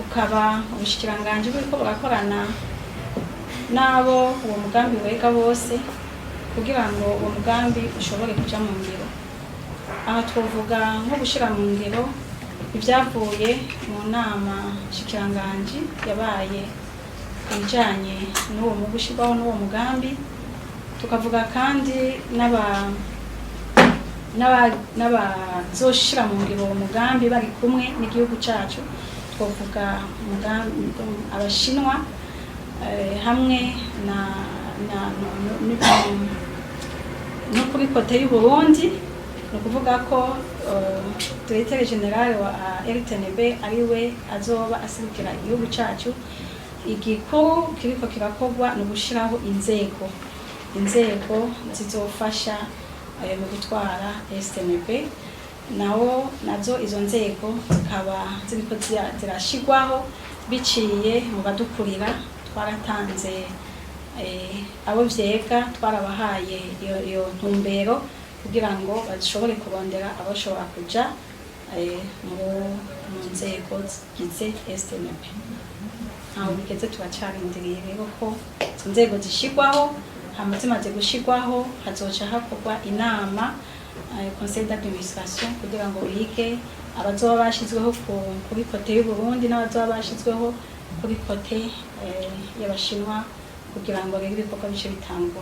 Bukaba ubushikiranganji buriko burakorana n'abo uwo mugambi wega bose kugira ngo uwo mugambi ushobore kuja mu ngiro. Aha twovuga nko gushira mu ngiro ibyavuye mu nama nshikiranganji yabaye ibijanye n'uwo mugwi ushirwaho n'uwo mugambi. Tukavuga kandi n'abazoshira mu ngiro uwo mugambi bari kumwe n'igihugu cacu. Twovuga Abashinwa hamwe na no kuri côté y'u Burundi. Ni ukuvuga ko directeur général wa RTNB ariwe azoba aserukira igihugu cacu. Igikuru kiriko kirakorwa ni ugushiraho inzego zizofasha mu gutwara STNB. Nawo nazo izo nzego zikaba ziriko zirashigwaho biciye mu badukurira. Twaratanze abo vyega, twarabahaye iyo ntumbero kugira ngo bashobore kurondera abashobora kuja mu nzego zigize STNB. Aho bigeze, turacarindiriye rero ko izo nzego zishigwaho. Hama zimaze gushigwaho, hazoca hakorwa inama, conseil d'administration, kugira ngo bige abazoba bashizweho kuri côté y'u Burundi n'abazoba bashizweho kuri côté y'Abashinwa, kugira ngo rero ibikorwa bice bitangura.